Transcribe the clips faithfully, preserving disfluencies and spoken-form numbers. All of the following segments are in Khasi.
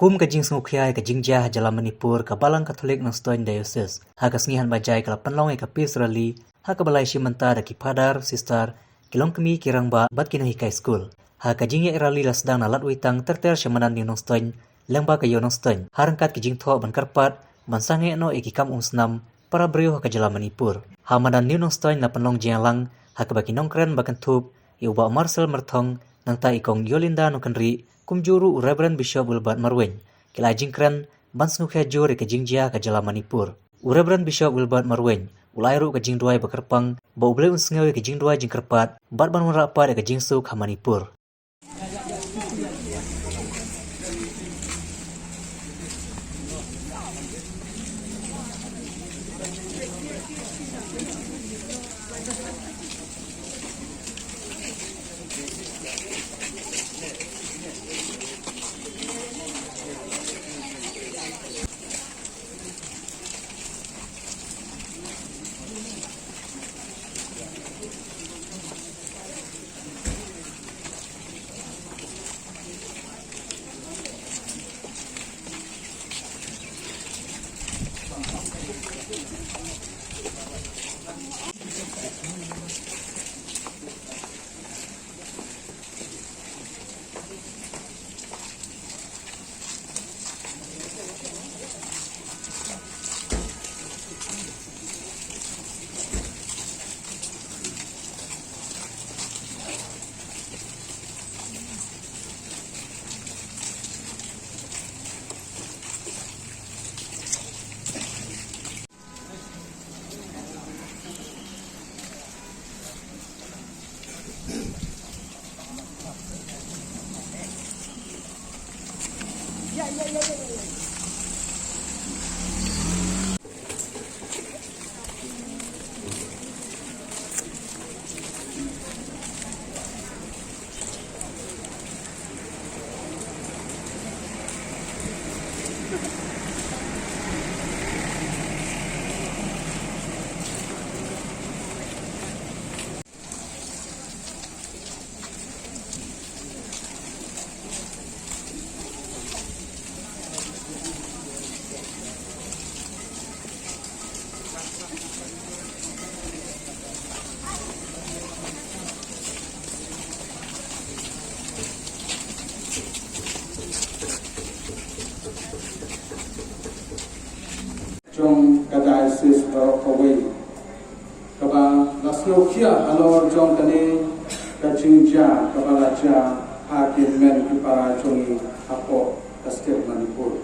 Kum ka jingsngewkhia ïa ka jingjia ha jylla Manipur, ka Balang Katholik Nongstoiñ Diocese ha ka sngi Hanbajai ka la pynlong ïa ka Peace Rally ha kaba la ïashim bynta da ki Father, Sister, ki longkmie, ki rangbah bad ki nonghikai skul. Ha ka jingïaid rally la sdang na Ladweitang ter ter sha madan New Nongstoiñ lyngba ka Ïew Nongstoiñ, ha ryngkat ki jingthoh ban kyrpad ban sangeh noh ïa ki kam umsnam para briew ha ka jylla Manipur. Ha madan New Nongstoiñ la pynlong jingïalang ha kaba ki nongkren ba kynthup ïa u Bah Marcel Myrthong, nangta i Kong Yolinda Nongkynrih, kumjuh ruh u Reverend Bishop Wilbert Marwein, ki la ai jingkren ban sngewkhia jur ïa ka jingjia ha ka jylla Manipur. U Reverend Bishop Wilbert Marwein u la ai ruh ka jingduwai ba kyrpang ba U Blei un sngew ïa ka jingduwai jingkyrpad bad ban wanrah pat ïa ka jingsuk ha Manipur. Jong ka diocese baroh kawei, kaba la sngewkhia halor jong kane ka jingjia kaba la jia ha ki hynmen ki para jong ngi hapoh ka state Manipur.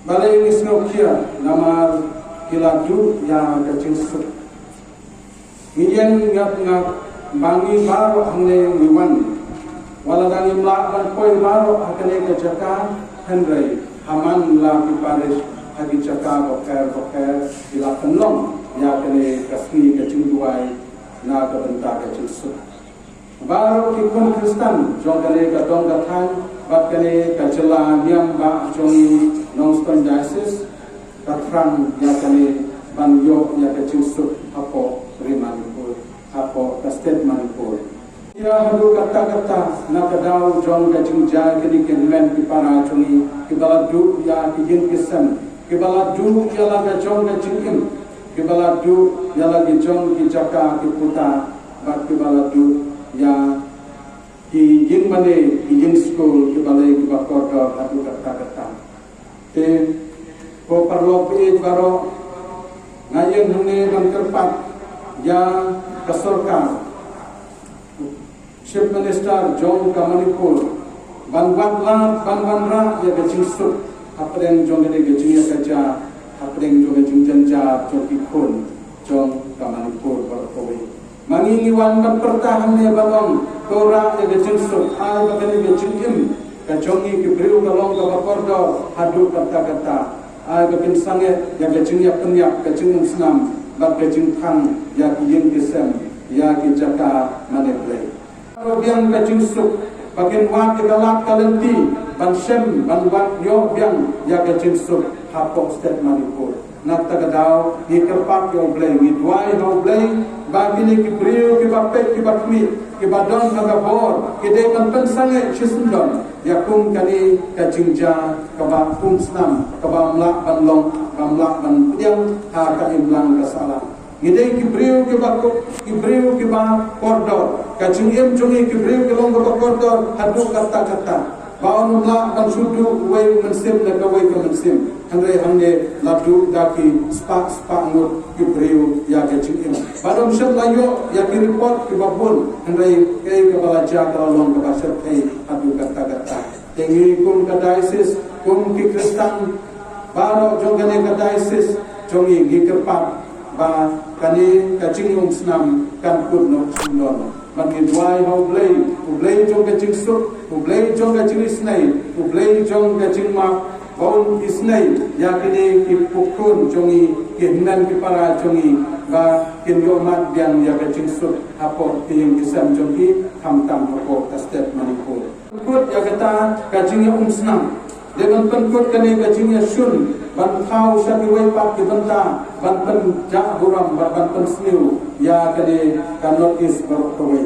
Balei ngi sngewkhia? Namar ki la duh ïa ka jingsuk. Ngi ïeng ngap ngap ba ngi baroh hangne ngi wan. Wat la dang ngim lah ban poi baroh ha kane ka jaka, hynrei ha man la ki parish ha ki jaka bapher bapher ki la pynlong ïa kane ka sngi ka jingduwai na ka bynta ka jingsuk. Baroh ki khun Khristan jong kane ka dong ka thaiñ bad kane ka jylla niam ba jong ngi Nongstoiñ Diocese, ka thrang ïa kane ban ïoh ïa ka jingsuk hapoh ri Manipur, hapoh ka state Manipur. Ïa haduh katta katta na ka daw jong ka jingjia kine ki hynmen ki para jong ngi, kiba la duh ïa ki ïing ki sem, kiba la duh ïa la ka jong ka jingim, kiba la duh ïa la ki jong ki jaka ki puta, bad kiba la duh ïa ki ïing mane, ki ïing skul, kiba lei kiba kordor haduh katta katta. Te ko paralok baieit baroh, nga ïeng hangne ban kyrpad ïa ka sorkar, Chief Minister jong ka Manipur, ban wad lad ban wanrah ïa ka jingsuk hapdeng jong kane ka jingïakajia, hapdeng jong ka jingjynjar jong ki khun jong ka Manipur baroh kawei. Ma ngi ngi wan ban pyrta hangne ban ong, to rah ïa ka jingsuk, ai ba kane ka jingim ka jong ngi ki briew ka long kaba kordor haduh katta katta. Ai ba kin sangeh ïa ka jingïapynïap, ka jingumsnam bad ka jingthang ïa ki ïing ki sem, ïa ki jaka mane Blei. Ïoh biang ka jingsuk, ba kin wad ïa ka lad ka lynti ban shem, ban wad ïoh biang ïa ka jingsuk hapoh state Manipur. Na kata ka daw ngi kyrpad ïa U Blei, ngi duwai ha U Blei ba kine ki briew kiba peit kiba khmih, Kiba don ha ka bor ki dei ban pynsangeh shisyndon ïa kum kane ka jingjia kaba umsnam, kaba ym lah ban long, ba ym lah ban pdiang ha ka imlang ka sahlang. Ngi dei ki briew kiba ko-, ki briew kiba kordor. Ka jingim jong ngi ki briew ki long kaba kordor haduh katta katta. Ba un ym lah ban shu duh uwei u mynsiem na kawei ka mynsiem. Hynrei hangne la duh da ki spah spah ngut ki briew ïa ka jingim. Ba dang shem la ïoh ïa ki report kiba bun. Hynrei kaei kaba la jia ka la long kaba shyrkhei haduh katta katta. Te ngi kum ka diocese, kum ki Khristan baroh jong kane ka diocese jong ngi, ngi kyrpad ba kane ka jingumsnam kan kut noh sngewdon. Bad ngi duwai ha U Blei, U Blei jong ka jingsuk, U Blei jong ka jingisnei, U Blei jong ka jingmap, ba un isnei ïa kine ki pukhun jong ngi, ki hynmen ki para jong ngi, ba kin ïoh mad biang ïa ka jingsuk hapoh ki ïing ki sem jong ki, khamtam hapoh ka state Manipur. Pynkut ïa kata ka jingïaumsnam. Dei ban pynkut kane ka jingïashun ban thaw sha kiwei pat ki bynta, ban pynjah burom bad ban pynsniew ïa kane ka North East baroh kawei.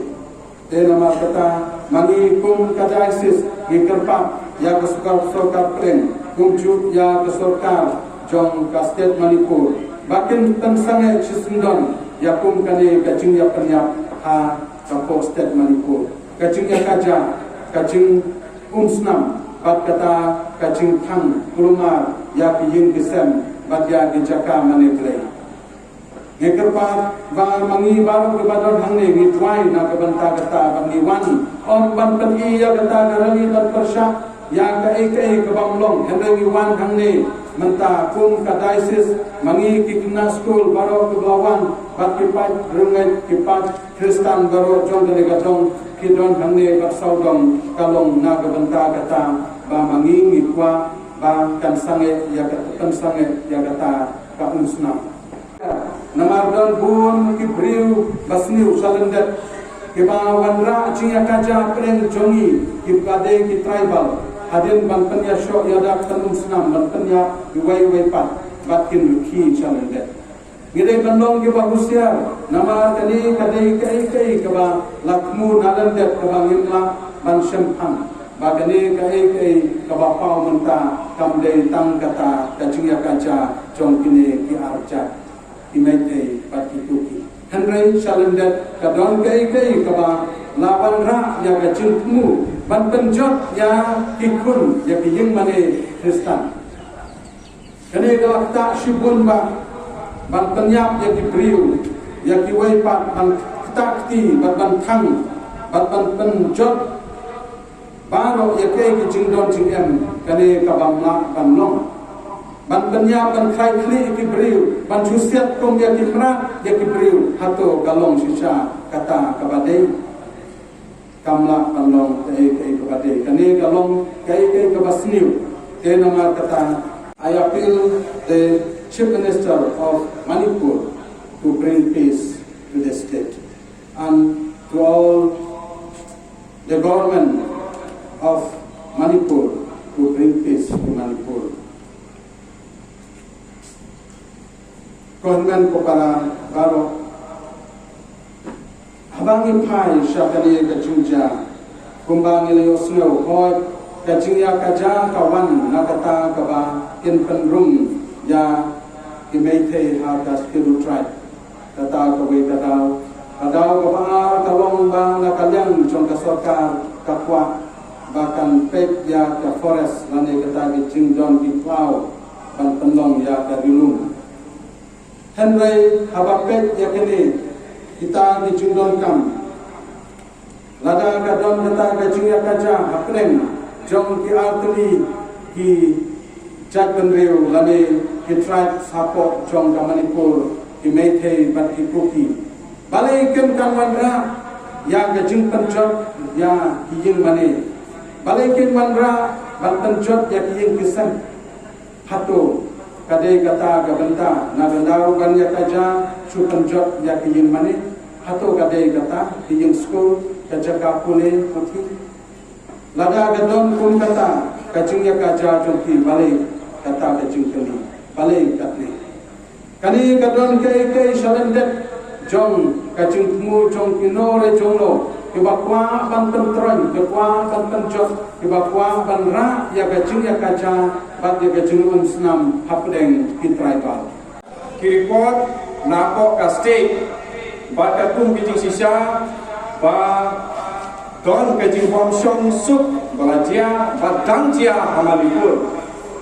Te namar kata, ma ngi kum ka diocese ngi kyrpad ïa ka sorkar, sorkar pdeng, kumjuh ïa ka sorkar jong ka state Manipur, ba kin pynsangeh shisyndon ïa kum kane ka jingïapynïap ha kapoh state Manipur. Ka jingïakajia, ka jing umsnam, bad kata ka jingthang kulmar ïa ki ïing ki sem bad ïa ki jaka mane Blei. Ngi kyrpad ba ma ngi baroh kiba don hangne ngi duwai na ka bynta kata bad ngi wan ym ban pyni ïa kata ka rali ban pyrshah ïa kaei kaei kaba ym long, hynrei ngi wan hangne mynta kum ka diocese, ma ngi ki khynnah skul baroh kiba la wan bad ki paid riewngeit, ki paid Khristan baroh jong kane ka dong ki don hangne bad sawdong, ka long na ka bynta kata ba ma ngi ngi kwah ba kan sangeh ïa ka, kan sangeh ïa kata ka umsnam. Namar don bun ki briew ba sniew sha lyndet kiba wanrah jingïakajia pdeng jong ngi kiba dei ki tribal hadien ban pynïashoh ïada pynumsnam ban pynïap iwei iwei pat bad kin rkhie sha lyndet. Ngi dei ban long kiba husiar, namar kane ka dei kaei kaei kaba la thmu na lyndet kaba ngim lah ban shemphang. Ba kane kaei kaei kaba paw mynta kam dei tang kata ka jingïakajia jong kine ki arjat, ki Meitei bad ki Kuki. Hynrei sha lyndet ka don kaei kaei kaba la wanrah ïa ka jingthmu ban pynjot ïa ki khun, ïa ki ïingmane Khristan. Kane ka la ktah shibun ba ban pynïap ïa ki briew, ïa kiwei pat ban ktah kti bad ban thang bad ban pynjot baroh ïa kaei ka jingdon jingem kane kaba ym lah ban long. Ban pynïap ban khlai khlieh ïa ki briew, ban shu siat kum ïa ki mrad ïa ki briew, hato ka long shisha kata kaba dei? Kam lah ban long kaei kaei kaba dei. Kane ka long kaei kaei kaba sniew. Te namar kata, I appeal the Chief Minister of Manipur to bring peace to the state and to all the government of Manipur to bring peace to Manipur. Ko hynmen ko para baroh, haba ngi phai sha kane ka jingjia, kumba ngi la ïohsngew, hooid, ka jingïakajia ka wan na kata kaba kin pynrung ïa ki Meitei ha ka Scheduled Tribe. Kata kawei ka daw. Ka daw kaba ar ka long ba na ka liang jong ka sorkar ka kwah ba kan peit ïa ka forest lane kata ki jingdon ki khlaw ban pynlong ïa ka ri lum. Hynrei haba peit ïa kine kita ki jingdonkam, lada ka don kata ka jingïakajia hapdeng jong ki artylli ki jaitbynriew lane ki tribes hapoh jong ka Manipur, ki Meitei bad ki Kuki, balei kin kan wanrah ïa ka jingpynjot ïa ki ïingmane? Balei kin wanrah ban pynjot ïa ki ïing ki sem? Hato ka dei kata ka bynta na ka daw ban ïakajia shu pynjot ïa ki ïingmane? Hato ka dei kata ki ïingskul, ka jaka pule puthi? Lada ka don kum kata ka jingïakajia jong ki, balei kata ka jingkylli? Balei katne? Kane ka don kaei kaei sha lyndet jong ka jingthmu jong kino re jong no, kiba kwah ban pyntroiñ, kiba kwah ban pynjot, kiba kwah ban rah ïa ka jingïakajia bad ïa ka jingumsnam hapdeng ki tribal. Ki report na ka state bad ka kum ki jingshisha ba don ka jingbym shong suk ba la jia bad dang jia ha Manipur.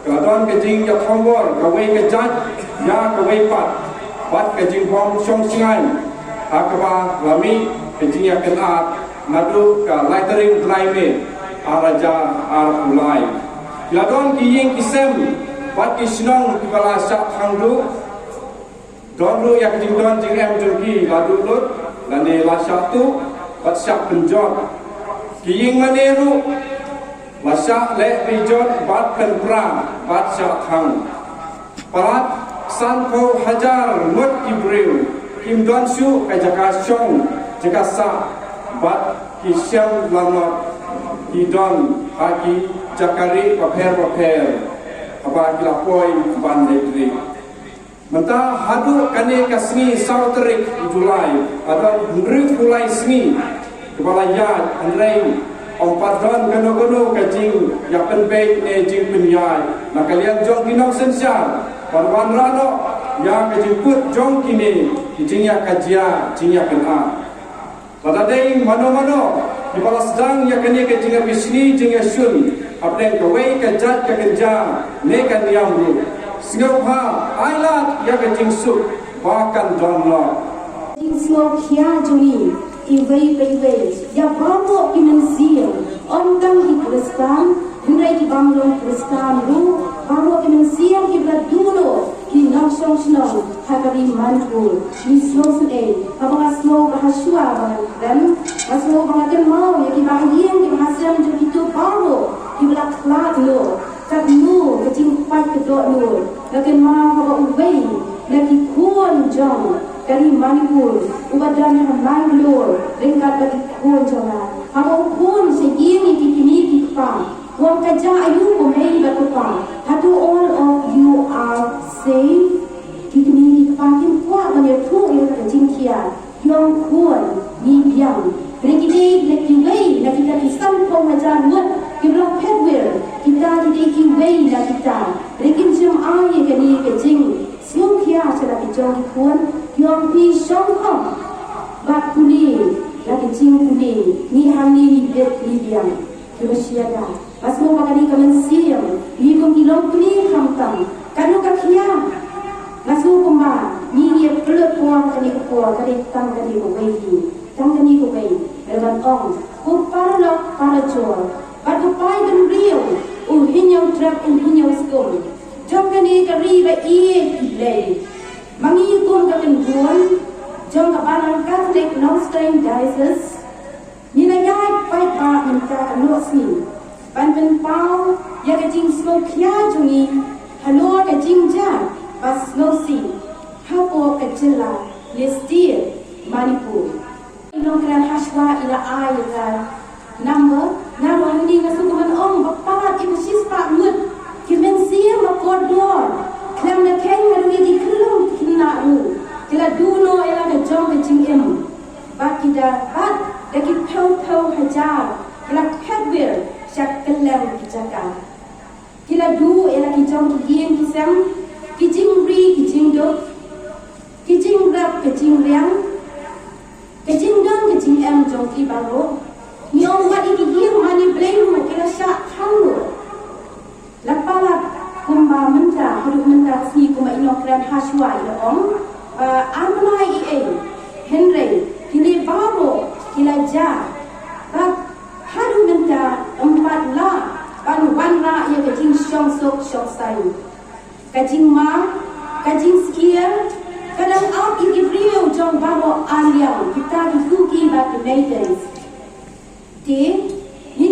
Ka la don ka jingïathombor kawei ka jait ïa kawei pat bad ka jingbym shong shngaiñ ha kaba la mih ka jingïakynad naduh ka laitring bnai May ar hajar arphew lai. La don ki ïing ki sem bad ki shnong kiba la shah thang duh. Don ruh ïa ka jingdon jingem jong ki la duh lut lane la shah tuh bad shah pynjot. Ki ïing mane ruh la shah leh pynjot bad pynpra bad shah thang. Palat sanphew hajar ngut ki briew kim don shuh ka jaka shong jaka sah bad ki shem lanot ki don ha ki jaka rieh bapher bapher haba ki la poi ban leit rieh. Mynta haduh kane ka sngi saw tarik July, haduh hynriewphew lai sngi kaba la ïaid, hynrei ym pat don kano kano ka jingïapynbeit ne jingpynïaid na ka liang jong ki nongsynshar ban wanrah noh ïa ka jingkut jong kine ki jingïakajia jingïakynad. Lada dei mano mano kiba la sdang ïa kane ka jingïabishni jingïashun hapdeng kawei ka jait ka kynja ne ka niam ruh, sngewbha ai lad ïa ka jingsuk ba kan don noh. Jingsngewkhia jong ngi iwei pa iwei ïa baroh ki mynsiem, ym tang ki Khristan hynrei ki bym long Khristan ruh, baroh ki mynsiem kiba la duh noh ki nongshong shnong ha ka ri Manipur. Ngi sngewsynei haba nga sngew ba ha shuwa ba ngan kren, nga sngew ba nga kynmaw ïa kiba ha ïing kiba ha sem jong kito baroh kiba la khlad noh. Katno ka jingpait ka dohnud. Nga kynmaw haba uwei na ki khun jong ka ri Manipur uba don ha Mangalore ryngkat bad ki khun jong nga, haba u phone sha ïing ïa ki kmie ki kpa, u ong ka jia aiu ko mei bad ko pa? Hato all of you are safe? Ki kmie ki kpa kim kwah ban ïathuh ïa ka jingkhia. Ki ong khun, ngi biang. Hynrei ki dei na kiwei na kita ki sanphew hajar ngut kiba long phet wir. Kita ki dei kiwei na kita. Hynrei kim shym ai ïa kane ka jingsngewkhia sha la ki jong ki khun. Ki ong phi shong khop bad pule la ki jingpule. Ngi hangne ngi bit ngi biang. Ki ba shia da. Nga sngew ba kane ka mynsiem ngi kum ki longkmie khamtam. Kano ka khia? Nga sngew kumba ngi ïa pynlut por kane ka por, ka dei tang kane kawei hi. Tang kane kawei. Ka dei ban ong ko paralok parajor bad ko paidbynriew, u hynñiew trep u hynñiew skum jong kane ka ri ba ïeit ki Blei. Ma ngi kum ka kynhun jong ka Balang Catholic Nongstoiñ Diocese, ngi la ïaid paidbah mynta ka noh sngi ban pynpaw ïa ka jingsngewkhia jong ngi halor ka jingjia ba sngewsih hapoh ka jylla ne state Manipur. I nongkren ha shuwa i la ai ïa ka number, nga ruh hangne nga sngewkmen ong ba palat ïa ka shispah ngut ki mynsiem ba kordor khlem da kheiñ, nga ruh ïa ki khyllung ki khynnah ruh ki la duh noh ïa la ka jong ka jingim. Bad ki da, bad da ki phew phew hajar ki la phet wir sha kylleng ki jaka. Ki la duh ïa la ki jong ki ïing ki sem, ki jingri ki jingduk, ki jingrep ki jingriang, ki jingdon ki jingem jong ki baroh. Ngi ong wat ïa ki ïing mane blei ruh ki la shah thang ruh. La palat kumba mynta, haduh mynta ka sngi kumba i nongkren ha shuwa i la ong, ba ar bnai i ei, hynrei kine baroh ki la jia. Bad haduh mynta ym pat lah ban wanrah ïa ka jingshong suk shong saiñ. Ka jingma, ka jingsyier ka dang ap ïa ki briew jong baroh ar liang, kita ki Kuki bad ki Meiteis. Te ngi